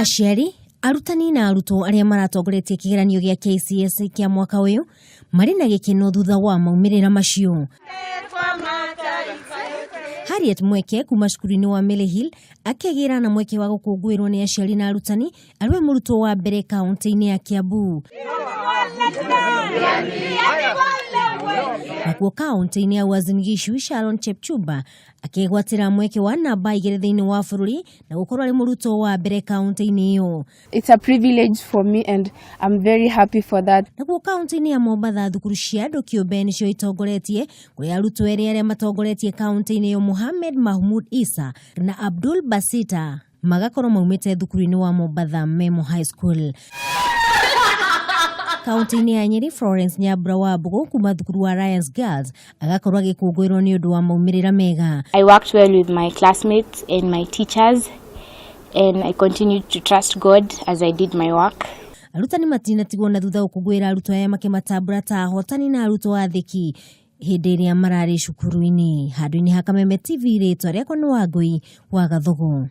Aciari, arutani na arutwo arĩa maratongoretie kĩgeranio gĩa KCSE kĩa mwaka ũyũ marĩ na gĩkeno thutha wa maumĩrĩra macio. Harriet Mweke kuma cukuru-inĩ wa Mele Hill akĩgĩra na mweke wa gũkũngũĩrwo nĩ aciari na arutani arĩ we mũrutwo wa mbere kaunti-inĩ ya Kiambu. Nakuo kaunti-inĩ ya Uasin Gishu, Sharon Chepchumba akĩgwatĩra mweke wa namba 2 thĩinĩ wa bũrũri na gũkorwo arĩ mũrutwo wa mbere kaunti-inĩ ĩyo. It's a privilege for me and I'm very happy for that. Nakuo kaunti-inĩ ya Mombatha, thukuru cia andũ kĩũmbe nĩcio itongoretie, kũrĩa arutwo erĩ arĩa matongoretie kaunti-inĩ ĩyo, Mohamed Mahmud Isa na Abdul Basita, magakorwo maumĩte thukuru-inĩ wa Mombatha Memo High School. Kaunti-inĩ ya Nyeri, Florence Nyambura wa Mbũgũ kuma thukuru wa Alliance Girls agakorwo agĩkũngũĩrwo nĩ ũndũ wa maumĩrĩra mega. I worked well with my classmates and my teachers, and I continued to trust God as I did my work. Arutani matinatigwo na thutha gũkũngũĩra arutwo aya makĩmatambũra ta ahotani na arutwo athĩki hĩndĩ ĩrĩa mararĩ cukuru-inĩ. Handũ-inĩ ha Kameme TV, rĩtwa rĩakwa nĩ Wangũi wa Gathugu.